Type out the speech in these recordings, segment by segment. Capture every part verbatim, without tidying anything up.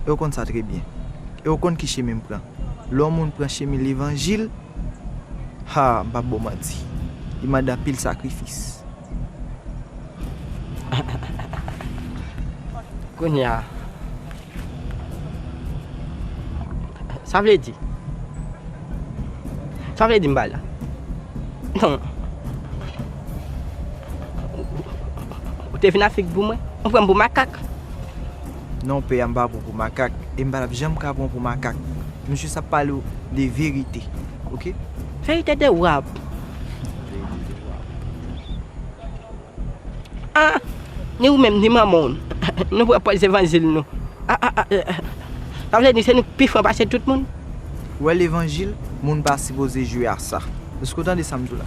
E w konn sa trè byen. E w konn ki chemen m pran. Lè yon moun pran chemen levanjil, ha, m p ap ba w manti. Li mande anpil sakrifis. Kounye a, sa vle di, sa vle di m pa la. Non. Ou te vin Afrik pou mwen? Ou pran m pou makak? Non, pè a, m pa pran w pou makak. E m pa t ap janm ka pran w pou makak. M jis ap pale w de verite. Oke? Verite de w ap. Ah, ni ou menm, ni manman w, nou pran pòz levanjil nou. Ah, ah, ah, eh, eh. Sa vle di se nou k pi fran pase tout moun? Ou wè levanjil, moun pa sipoze jwe a sa. Èske w tande sa m di w la?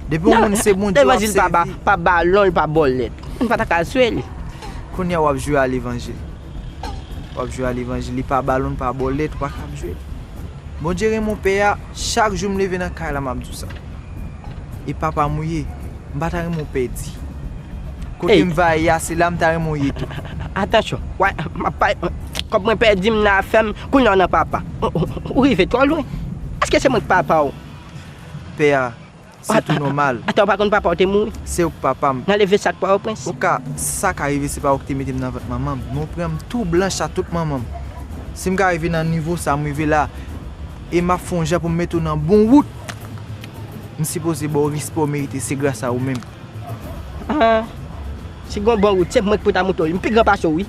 Depi yon moun se Bondye w ap sèvi. Levanjil pa ba, pa balon, li pa bòlèt. Moun pa ta ka jwe li. Kounye a w ap jwe a levanjil. W ap jwe a levanjil, li pa balon, pa bòlèt, ou pa ka ap jwe. Bondye renmen w pè a, chak jou m leve nan kay la, m ap di w sa. E papa m ou ye, m pa ta renmen w pèdi. Kote m va ye a, se la m ta renmen w ye tou. Atansyon, w a, m ap pa, kòb mwen pèdi, m nan afè m, kounye a w nan papa. Ou, ou, ou rive twò lwen. Èske se mwen k papa w? Pè a, se tou nòmal. Ata w pa konn papa w te mouri? Se ou k papa m. Nan leve sak Pòtoprens. Ou ka, sa ka rive, se pa ou ki te mete m nan vant manman m. Men w pran m tou blanch a tout manman m. Si m ka rive nan nivo sa m rive la, e m ap fè yon jan pou m mete w nan bon wout, m sipoze ba w respè w merite, se gras a ou menm. Ah, si gon bon wout, se mwen ki pou ta montre w li. M pi gran pase w, wi.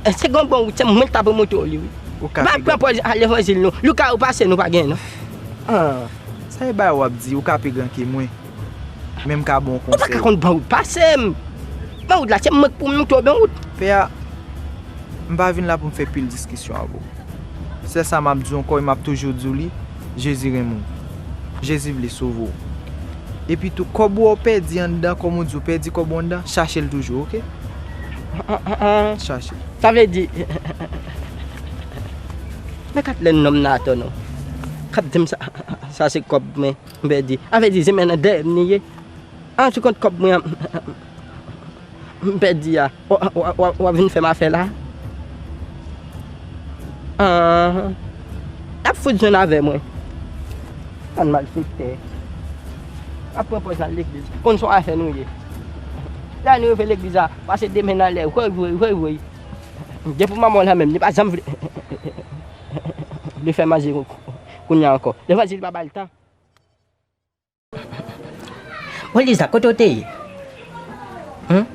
Eh, si gon bon wout, se mwen ki ta pou montre w li, wi. Ou ka pi gran. M ap pran pòz a levanjil, non. Louka ou pase, nou pa gen, non. Ah. Sa e bagay w ap di, ou ka pi gran ke mwen. Men m ka ba w yon konsèy. Ou pa ka konn bon wout pase m. Bon wout la, se mwen k pou montre w bon wout. Pè a, m pa vin la pou m fè pil diskisyon avè w. Sèl sa m ap di w ankò, e m ap toujou di w li, Jezi renmen w. Jezi vle sove w. Epi tou, kòb ou a w pèdi anndan, kòm ou di w pèdi kòb ou anndan, chache l toujou, oke? Chache l. Sa vle di, men kat lè nonm nan atò non. K ap di m sa, sa se kòb mwen. M pèdi. Sa vle di se men nan dèyè m li ye. An, ti kont kòb mwen an, m pèdi a. W, w, w, w ap vin fè m afè la? An. N ap fout jwenn avè mwen. Bann malfektè. N ap pran pòz nan legliz. Konn se yon afè nou ye. Lè nou rive legliz la, pase de men nan lè. Woy, woy, woy, woy. Depi manman w la menm, li pa janm vle, vle fè manje kou-, kounye a ankò. Levanjil pa ba l tan. Bon, Liza, kote w te ye? Hum?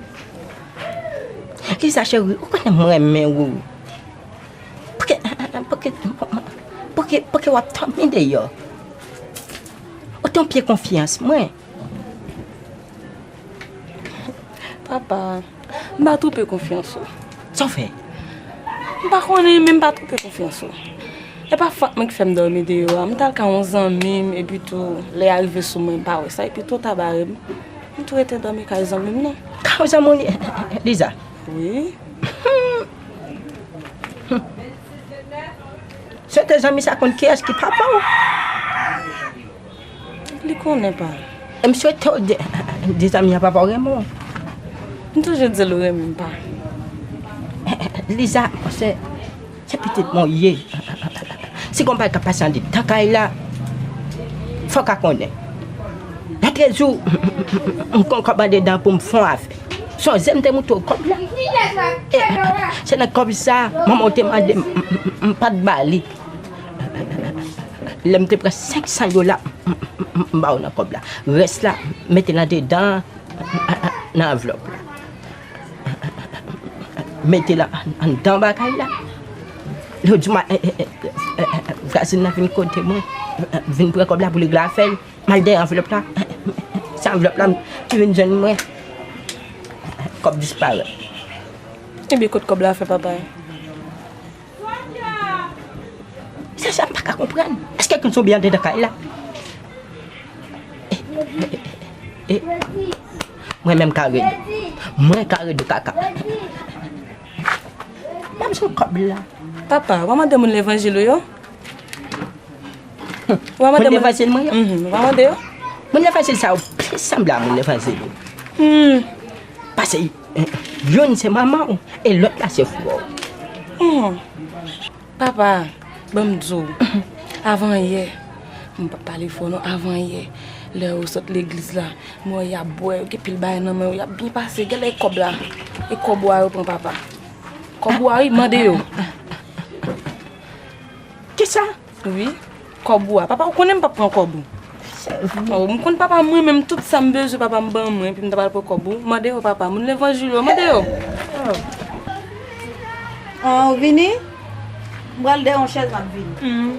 Liza, cheri, ou konnen mwen renmen ou. Pouki, pouki, pouki, pouki w ap dòmi deyò? Ou te yon pye konfyans mwen. Papa, m pa twoupe konfyans ou. Sa w fè? M pa konnen, men m pa twoupe konfyans ou. E pa fòt mwen ki fè m dòmi deyò a. M t al kay yon zanmi m, epi tou, lè a rive sou mwen, m pa wè sa, epi tou ta bare m. M tou rete dòmi kay zanmi m nan. Kay yon zanmi w, Liza? Wi. Se te zanmi sa konn kiyès ki papa w? Li konnen pa. M swete w di, di zanmi an papa w renmen w. M toujou di l ou renmen m pa. Liza, se, se pitit mwen w ye. Si gon bagay k ap pase anndan kay la, fò w ka konnen. Lòt jou, m gon kòb anndan pou m fè yon afè. Sonje m te montre w kòb la. E, se nan kòb sa, manman w te mande m, m, m, m pa t ba li. Lè m te pran senk san dola, m, m, m, m ba w nan kòb la. Rès la, mete l anndan, nan anvlòp la. Mete l an, anndan bagay la. Lòt jou, ma, e, e, vwazin nan vin kote mwen, vin pran kòb la pou l regle afè l. M al dèyè anvlòp la. Se anvlòp la ki vin jwenn mwen. Kòb disparèt. Ebyen, kot kòb la fè, papa? Se sa m pa ka konprann. Èske konn se yon byen anndan kay la? E, e, e, e, e. Mwen menm kare do. Mwen kare do kaka. Ban m sou kòb la. Papa, w a mande moun levanjil ou yo? Ou a mande moun levanjil mwen yo? Mhm, ou a mande yo? Moun levanjil sa yo plis sanble a moun levanjil ou. Hmm. Paske, eh, youn se manman w, e lòt la se frè w. Hmm. Papa, ban m di w, avan yè, m p ap pale fò non, avan yè, lè yo sot legliz la, m wè y ap bwè, yo gen pil bagay nan men yo, y ap byen pase. Gade kòb la, e kòb ou a yo pran, papa. Kòb ou a, wi, mande yo. Kisa? Wi, kòb ou a. Papa, ou konnen m p ap pran kòb ou. Oh, m konn papa m renmen m, tout sa m bezwen, papa m ban mwen, epi m ta pral pran kòb ou. Mande yo, papa, moun levanjil yo, mande yo. Ah, ou vini? M pral dèyè yon chèz, m ap vini. Hmm.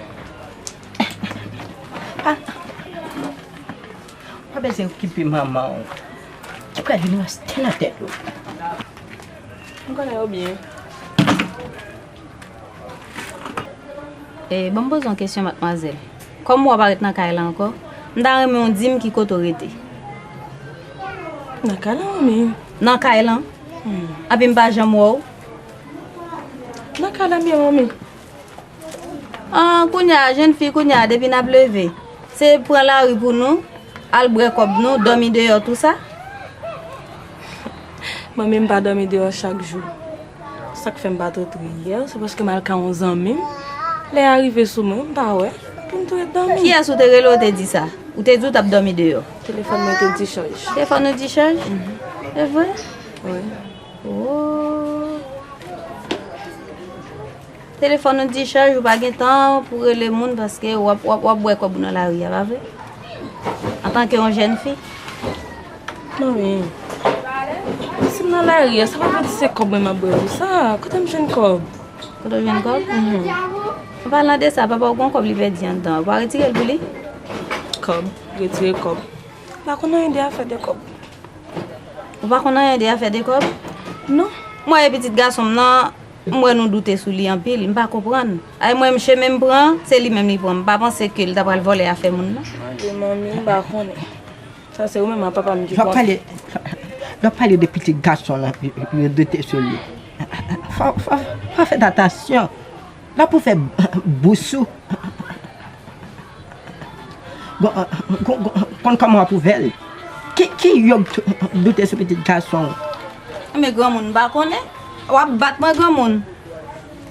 Ah. Pa bezwen okipe manman w. Li pral vin raste nan tèt ou. M konnen yo byen. E, ban m poze yon kesyon, madmwazèl. Kòm ou pa ret nan kay la ankò, m ta renmen w di m ki kote w rete. Nan kay la, manmi. Nan kay la? Hmm. Epi m pa janm wè w. Nan kay la m ye, manmi. An, kounye a, jèn fi, kounye a, depi n ap leve, se pran lari pou nou, al bwè kòb nou, dòmi deyò, tou sa? Manmi, m pa dòmi deyò chak jou. Sa k fè m pa t antre yè, se paske m al kay yon zanmi m. Lè a rive sou mwen, m pa wè, pou m tou ret dòmi. Kiyès ou te rele, ou te di sa? Ou te di w t ap dòmi deyò? Telefòn mwen te dichaj. Telefòn ou dichaj? Mhm. E vre? Wi. Oh. Telefòn ou dichaj, ou pa gen tan pou rele moun paske w ap, w ap, w ap bwè kòb ou nan lari a, pa vre? Antanke yon jèn fi. Manmi, si m nan lari a, sa pa vle di se kòb mwen m ap bwè pou sa. Kote m jwenn kòb? Kote w jwenn kòb? Mhm. An palan de sa, papa w gen yon kòb li pèdi anndan. Ou pa retire l pou li? Kòb? Retire kòb? M pa konn anyen de afè de kòb. Ou pa konn anyen de afè de kòb? Non. M wè e pitit gason m nan, m wè nou doute sou li anpil, m pa konprann. Ay mwen, m chemen m pran, se li menm li pran. M pa panse ke l ta pral vòlè afè moun nan. Mande manmi, m pa konnen. Sa se ou menm ak papa m ki konnen. Lè w ap pale, lè w ap pale de pitit gason lan, yo, yo doute sou li. Fò, fò, fò fè atansyon. Lè pou fè bous ou. Gon, gon, gon, konn kòman w ap ouvè l. Ki, ki yo doute sou pitit gason w? Men granmoun, m pa konnen. W ap bat mwen, granmoun.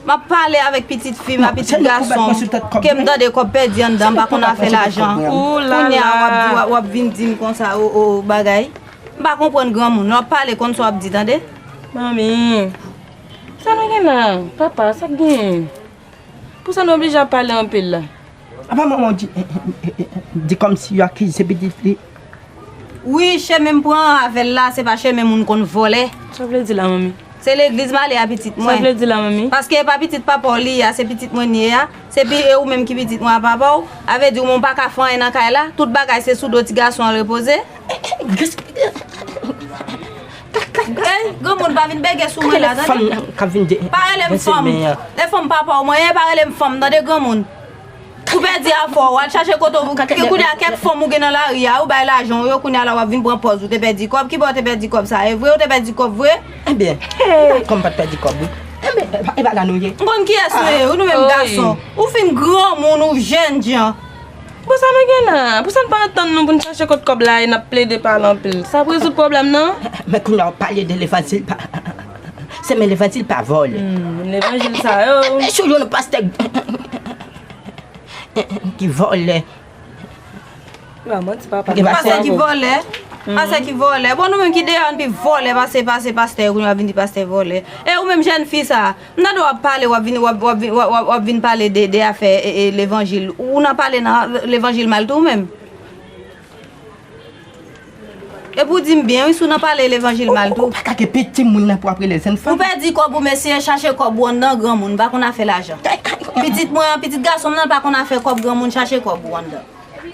M ap pale avèk pitit fi m ak pitit gason m, ke m tande kòb pèdi anndan, m pa konn afè lajan. Kounye a, w ap di, w ap, w ap vin di m konsa, o, o, bagay. M pa konprann granmoun. Lè w ap pale, konn sa w ap di, tande? Manmi, sa nou gen la? Papa, sa k genyen? Pou sa nou oblije ap pale anpil la? Apa manman w di, di kòmsi yo akize pitit li? Wi, chemen m pran avè l la, se pa chemen moun konn vòlè. Sa w vle di la, manmi? Se legliz m ale a pitit mwen. Sa w vle di la, manmi? Paske e pa pitit papa w li ye a, se pitit mwen li ye a. Se pi, e ou menm ki pitit mwen a papa w. A vle di ou menm ou pa ka fè anyen nan kay la. Tout bagay se sou do ti gason an repoze. Ey, granmoun, pa vin bege sou mwen la, tande? Pa rele m fanm. E fanm papa w mwen ye, pa rele m fanm, tande, granmoun? Ou pèdi afè w, al chache kote w, kounye a kèk fanm ou gen nan lari a, ou bay lajan w yo, kounye a la w ap vin pran pòz ou te pèdi kòb. Kibò w te pèdi kòb sa? E vre ou te pèdi kòb vre? Ebyen, kòm m pa t pèdi kòb, wi. Ebyen, e pa, e pa la nou ye. M konn kiyès nou ye, wi, nou menm gason. Ou fin granmoun, ou jènjan. Bon, sa nou gen la? Pou sa n pa antann nou pou n chache kot kòb la e n ap plede pale anpil? Sa ap rezoud pwoblèm nan? Men kounye a w pale de levanjil pa, se men levanjil pa vòlè. Hmm, levanjil sa yo. Mesye, yo nan pastè ki vòlè. Pastè ki vòlè? Pastè ki vòlè? Bon, nou menm ki deyò, n pi vòlè pase, pase pastè yo, kounye a w ap vin di pastè vòlè. E ou menm jèn fi sa, m tande w ap pale, w ap vin, w ap, w ap vin, w ap, w ap, w ap vin pale de, de afè, e, e, levanjil. Ou nan pale nan levanjil mal tou ou menm? Epi w di m byen, wi, si w nan pale levanjil mal tou. Ou pa ka gen pitit moun nan pou w ap rele jèn fanm. Ou pèdi kòb ou, mesye, chache kòb ou anndan, granmoun pa konn afè lajan. Pitit mwen an, pitit gason m nan, l pa konn afè kòb, granmoun, chache kòb ou anndan.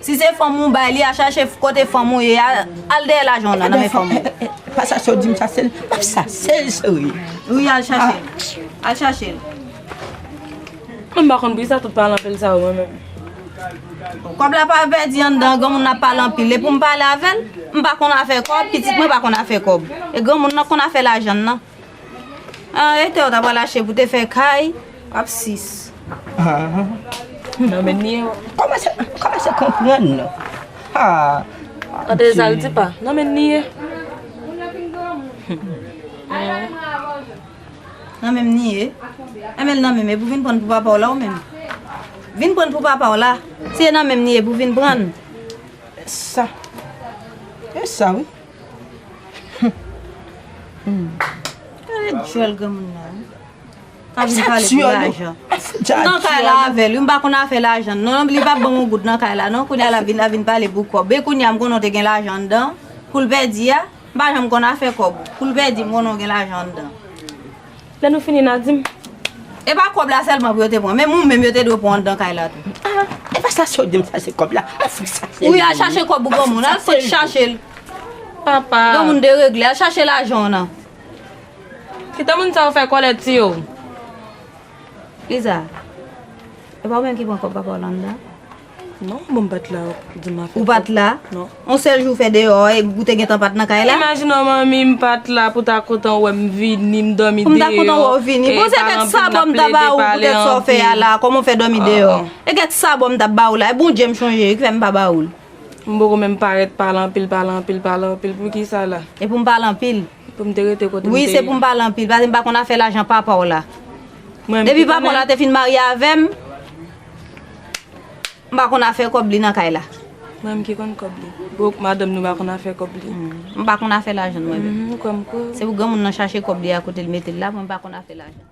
Si se fanm ou bay li a, chache kote fanm ou ye a, al dèyè lajan w nan, nan men fanm ou. Pa sa se w di m chase l, m ap chase l, cheri. Wi, al chache l. Al chache l. Mwen m pa konn poukisa tout pale anpil sa yo, mwen menm. Kòb la pa pèdi anndan, granmoun ap pale anpil. E pou m pale avè l, m pa konn afè kòb, pitit mwen pa konn afè kòb. E granmoun nan konn afè lajan nan. Ah, e te w ta pral achte pou te fè kay, w ap sis. Ah. Non, men ni yo. Kòmanse, kòmanse konprann non. Ah. An te zal di pa. Non, men ni yo. Nan men m li ye. Enben l nan men m, e pou vin pran pou papa w la ou menm. Vin pran pou papa w la. Si e nan men m li ye pou vin pran. Sa. E sa wi. Gade djòl granmoun nan wi. Ka vin pale pou lajan. M nan kay la avè l wi, m pa konn afè lajan non, li pa ban m yon goud nan kay la non, kounye a l ap vin, l ap vin pale pou kòb. E kounye a m konnen w te gen lajan anndan, pou l pèdi a, m pa janm konn afè kòb. Pou l pèdi, m konnen w gen lajan anndan. Lè nou fini n a di m. E pa kòb la sèlman pou yo te pran, menm ou menm yo te dwe pran anndan kay la tou. Ah, e pa sa se w di m sa se kòb la. Al fout chache l. Wi, al chache kòb ou granmoun, al fout chache l. Papa. Granmoun deregle, al chache lajan w nan. Kite moun sa yo fè kòlèt sou yo. Liza, e pa ou menm ki pran kòb papa w la anndan? Non, bon, m pa t la, di m afè kòb. Ou pa t la? Non. On sèl jou w fè deyò, e ou te gentan pa t nan kay la? Imajine w, manmi, m pa t la pou ta kontan wè m vini, m dòmi deyò. Pou m ta kontan wè w vini. Bon, se kèk sabò m ta ba ou pou kèk sa w fè a la, kòman w fè dòmi deyò? E kèk sabò m t ap ba ou la, e Bondye m chonje wi ki fè m pa ba ou l. M poko menm parèt, pale anpil, pale anpil, pale anpil. Poukisa la? E pou m pale anpil? Pou m te rete kote m te ye. Wi, se pou m pale anpil, paske m pa konn afè lajan papa w la. Depi papa w la te fin marye avè m, m pa konn afè kòb li nan kay la. Mwen menm ki konn kòb li. Bon, madanm nou pa konn afè kòb li. M pa konn afè lajan mwen menm. Mhm, kòm kwa. Se pou granmoun nan chache kòb li a kote l mete l la, mwen m pa konn afè lajan.